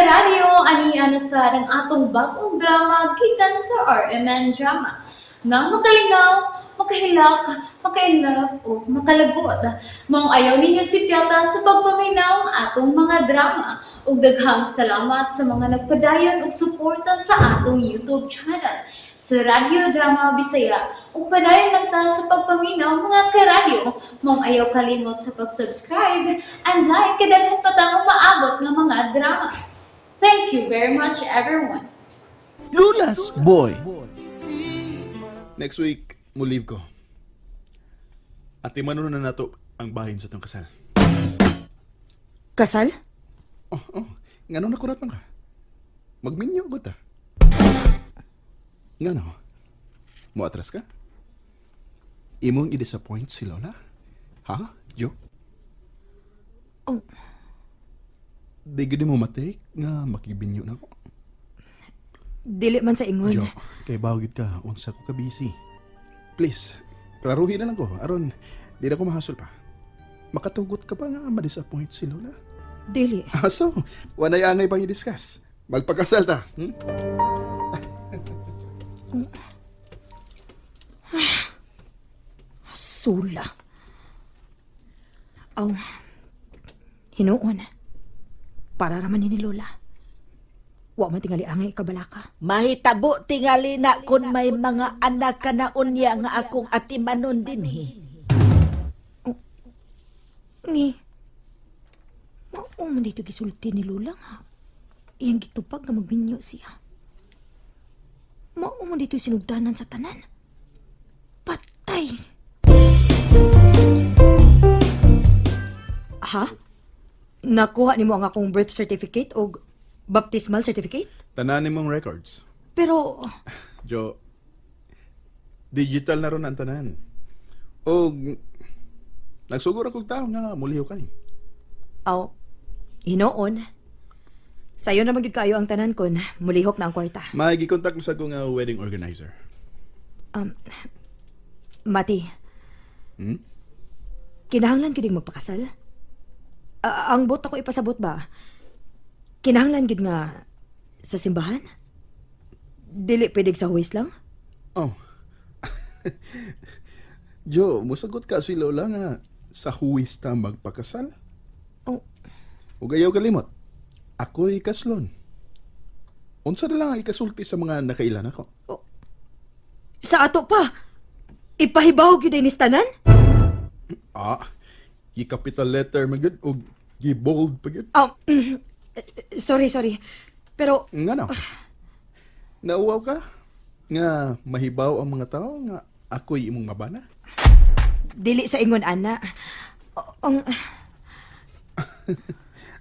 Karadyo, ani na sa ang atong bagong drama gikan sa RMN Drama. Nga makalingaw, makahilak, maka-inlove o makalagot. Maong ayaw ninyo sipyata sa pagpaminaw ang atong mga drama. Ug daghang salamat sa mga nagpadayon og suporta sa atong YouTube channel sa Radyo Drama Bisaya. Ug padayon lang ta sa pagpaminaw, mga karadyo. Maong ayaw kalimot sa pag-subscribe and like kay daghan pa tang umaabot nga mga drama. Thank you very much, everyone. Lulas Boy. Next week, mo leave ko. At imano na nato ang bahin sa itong kasal. Kasal? Oh. Ngano nakurat man ka? Magminyo ko ta. Ngano? Mo atras ka? Imong i-disappoint si Lola? Ha? Jo? Oh. Di gid mo matake nga makibinyo na ko. Dili man sa ingon. Jo, kay bawgid ka, unsa ko ka busy. Please, klaruhin na lang ko aron di na ko mahasol pa. Makatugot ka pa nga ma-disappoint si Lola. Dili. Ah, so, wanay angay pang i-discuss. Magpakasal ta. Sula. Aw. Hinuon. Para raman ni Lola. Wa man tingali angay ikabalaka. Mahitabo tingali na kun may mga anak ka na unya nga akong atimanon dinhi. Ngi. Mao man dito gisulti ni Lola nga. Iyang gitupag nga magbinyo siya. Mao man dito sinugdanan sa tanan. Patay. Ha? Nakuha nimo ang akong birth certificate o baptismal certificate? Tanan nimong records. Pero Jo, digital na ron ang tanan. O, nagsugor akong tao nga muliho ka ni. Aw, hinoon. Sayo naman gid kaayo ang tanan kon, mulihok na ang kwarta. May gikontak mo sa akong wedding organizer. Mati, kinahanglan gid magpakasal? Ang bot ako ipasabot ba? Kinahanglan gid nga sa simbahan? Dili pwede sa huwis lang? Oh. Jo, musagot ka si Lola nga sa huwis ta magpakasal. Oh, Ug ayaw kalimot. Ako'y kaslon. Unsa na lang ang ikasulti sa mga nakailan ako? Sa ato pa. Ipahibaw gyud ni tanan? Ah, gi-capital letter man gyud og gi-bold pa gyud. Oh, sorry, sorry. Pero Nga no. Nauwaw ka nga mahibaw ang mga tao nga ako'y imong mabana. Dili sa ingon ana. Ang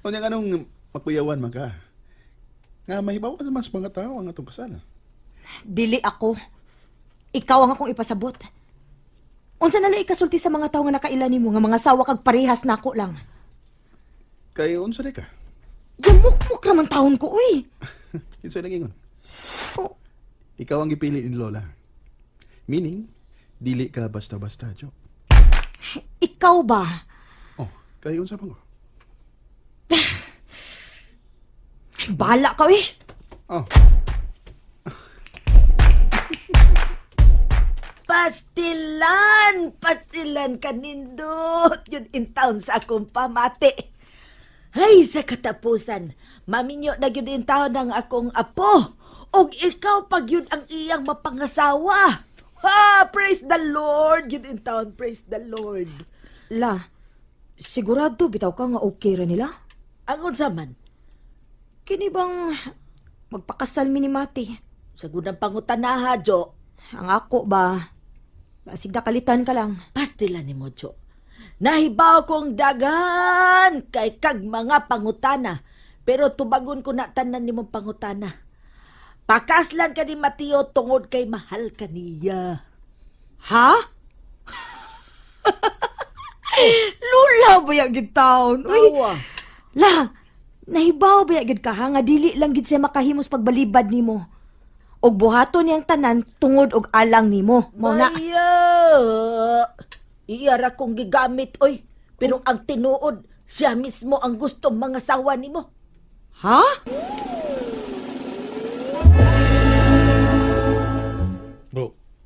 Unya nganong makuyawan man ka? Nga mahibaw ka naman sa mga tao ang atong kasal. Dili ako. Ikaw ang akong ipasabot. Unsa na lang ikasulti sa mga tawo nga nakaila nimo nga mga sawa kag parehas nako lang. Kay unsa di ka? Yamukmuk raman taon ko, uy. Kinsa nang ingon? Oh, Ikaw ang gipili ni Lola. Meaning, dili ka basta-basta, Jo. Ikaw ba? Oh, kay unsa man ko? Bala ka, uy. Oh, Pastilan! Pastilan kanindot! Yun in town sa akong pamati. Ay, sa katapusan, maminyo na yun in town ang akong apo. Og ikaw pag yun ang iyang mapangasawa. Ha! Praise the Lord! Yun in town, praise the Lord. La, sigurado bitaw ka nga okay ra nila? Ang unsa man, Kini bang magpakasal mi ni Mati? Sa gunang pangutanaha, Jo, Ang ako ba? Basig nakalitan ka lang. Pastilan ni mo, Jo. Nahibaw kong daghan kay kag mga pangutana. Pero tubagon ko na tanan nimong pangutana. Pakaslan ka ni Mateo tungod kay mahal ka niya. Ha? Lula ba ya gid taon? Uy, Tawa. La, nahibaw ba ya gid ka ha nga dili lang gid siya makahimos pagbalibad nimo. Og buhaton niyang tanan tungod og alang nimo. Mao na. Maya. Iyara kong gigamit, oy. Pero ang tinuod, siya mismo ang gusto mga sawa nimo. Ha?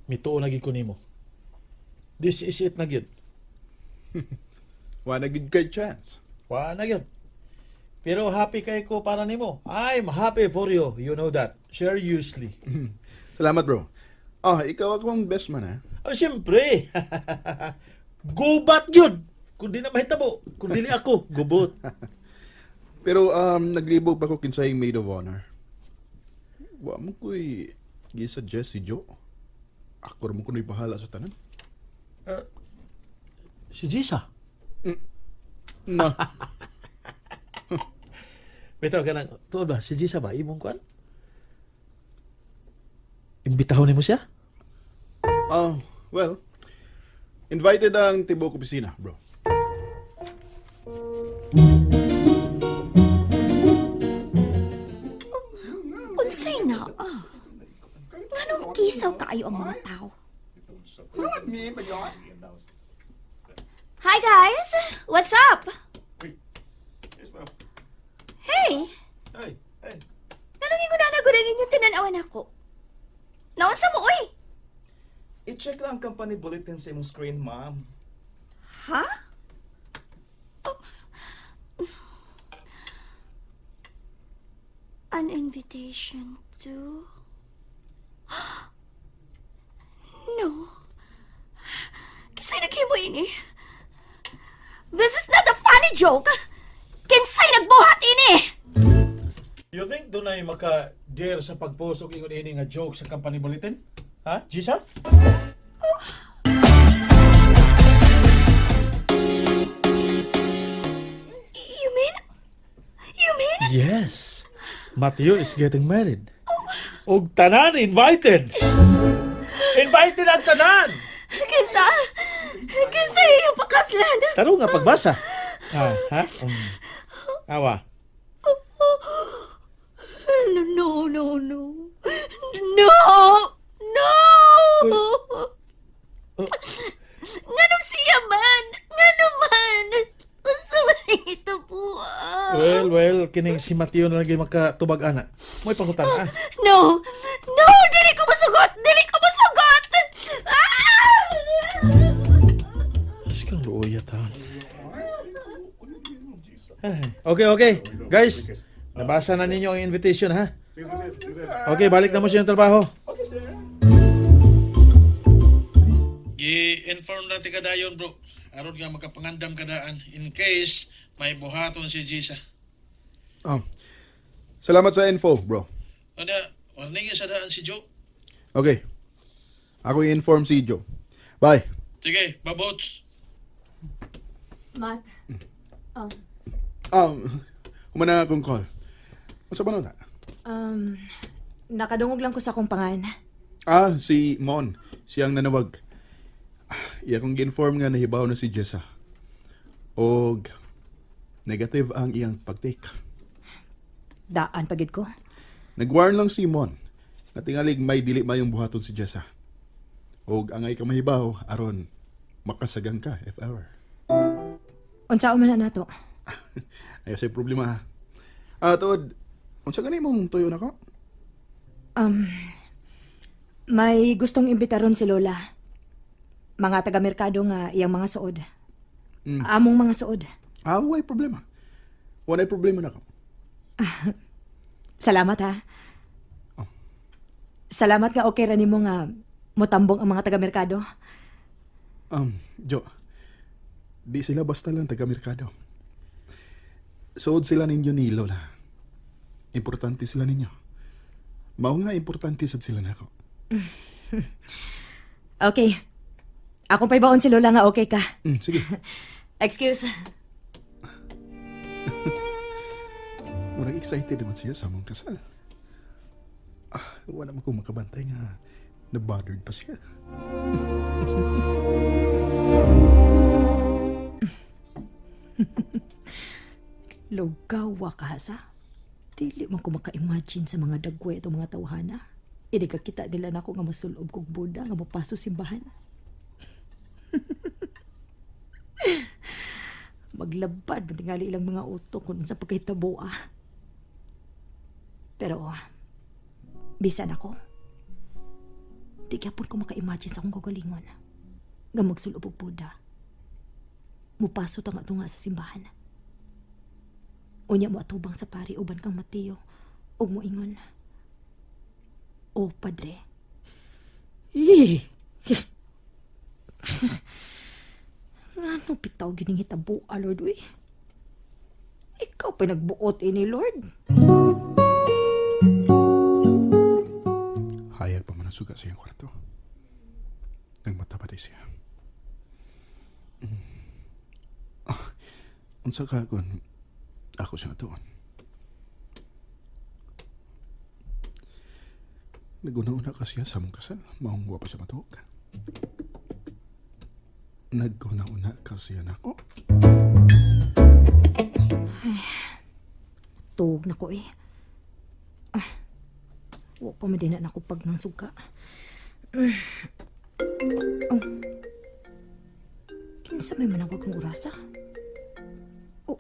Mituo na gid ko nimo. This is it na gyud. Wa na gid kay chance. Wa na gyud. Pero happy kay ko para nimo. I'm happy for you. You know that. Seriously. Salamat, bro. Ah, ikaw akong best man, ha? Oh, siyempre. Gubat gyud. Kung di na mahitabo, kung dili ako, gubot. Pero naglibog pa ko kinsay maid of honor. Wa mo ko'y gi-suggest si Joe. Ako ra mo kuno'y bahala sa tanan. Si Jisa. Na. Bitaw ka lang. Tuod ba? Si Jisa ba? Imong kuan? Imbitahon nimo siya? Oh, well, invited ang tibuok opisina, bro. Unsay na ah. Nganong kisaw kaayo ang mga tao? Hi guys! What's up? Hey! Hey, hey. Nganong ingon na gud ang inyong tinanawan ako? Naunsa mo oy? I-check lang ang company bulletin sa imong screen, ma'am. Ha? Oh. An invitation to... No. Kinsay naghimo ini? This is not a funny joke! Kinsay nagbuhat ini! You think dunay maka-dare sa pag-post og ingon ini nga joke sa company bulletin? Ha, Jisa? You mean? You mean? Yes. Mateo is getting married. Og tanan invited. Invited ang tanan. Kinsa? Kinsa iyong pakaslan? Taro nga pagbasa. Ah, ha? Awa. No, no, no, no. No! No! Oh. Nganong siya man? Ngano man? Unsa man ito po? ah? Well, well, kining si Mateo na lagi makatubag ana. Mo'y pangutan ah. No! No! Dili ko masugot! Dili ko masugot! Ah! Sikang luoya taon. Ay, okay, okay. Guys, nabasa na ninyo ang invitation ha. Okay, balik na mo sa iyong trabaho. Okay, sir. Gi-inform natin kadayon, bro. Aron nga makapangandam kadaan in case may buhaton si Jisa. Oh. Salamat sa info, bro. Ano, warning sa daan si Joe. Okay. Ako i-inform si Joe. Bye. Sige, babots. Matt, Humana akong call. Unsa ba na? um, nakadungog lang ko sa akong pangan. Ah, si Mon. Siyang nanawag. Ah, iya kong gi-inform nga nahibaw na si Jessa. Og negative ang iyang pag-take. Daan pagid ko. Nag-warn lang si Mon. Natingalig may dili mayong buhaton si Jessa. Og angay ka mahibaw aron makasagang ka if ever. Unsa man na nato? Ayaw sa problema ha. Ah, tuod, unsa gani mong tuyo nako? Um, may gustong imbitaron si Lola. Mga taga-merkado nga iyang mga suod. Among mga suod. Ah, way problema. Walay problema nako. Salamat ha. Oh. Salamat nga okay ra nimo nga motambong ang mga taga-merkado. Jo, di sila basta lang taga-merkado. Suod sila ninyo ni Lola. Importante sila ninyo. Mao nga importante sad sila nako. Okay. Akong paibaon si Lola nga okay ka. Sige. Excuse. Murag excited naman siya sa among kasal. Ah, wala man ko makabantay nga na-bothered pa siya. Lugawa ka sa. Dili man ko maka-imagine sa mga dagway atong mga tawhana. Ini ka kita nila nako nga masulob kog buda nga mopaso simbahan. Maglabad man tingali ilang mga utok kung sa pagkahitabo ah. Pero bisan ako. Di gyapon ko maka-imagine sa akong kagalingon. Nga magsulob og boda. Mupaso ta nga tunga sa simbahan. Unya mo atubang sa pari uban kang Mateo ug moingon. O padre. Ih! Ngano bitaw gining hitabo, ah, Lord, uy. Ikaw pa nagbuot ini, Lord. Hayag pa man ang suga sa iyang kwarto. Nagmata pa di siya. Ah, unsa ka kung ako siya atuon? Naguna-una ka siya sa mong kasal. Maong wa pa siya matuog. Naguna-una ka siya nako. Tuog na ko eh. Ah, wa pa man din na ako pag nang suga. Oh. Kinsa may manawag ng orasa? Oh.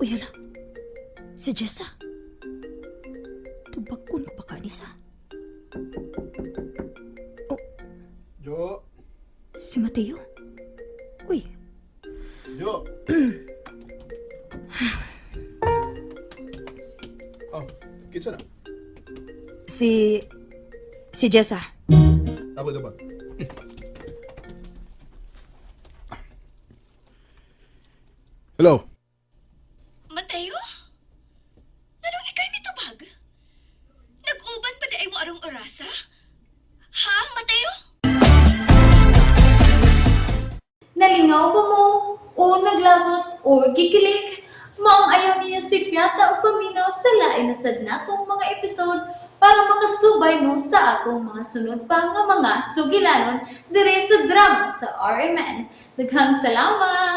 Uy, hala. Si Jessa. Tubagkon ko pa ka ni sa. Oh, Jo! si Mateo. Uy, Jo! Oh, kinsa na? si Jessa. Ako ito ba? Hello? Mateo? Nanong ikay mitubag? Nag-uban pa di ay mo arong orasa? Ha, Mateo? Nalingaw ba mo? O naglagot o gikilig? Maong ayaw niyo si Piata o paminaw sa lain na sad natong mga episode para makasubay mo sa atong mga sunod pa nga mga sugilanon dire sa drama sa RMN. Daghang salamat!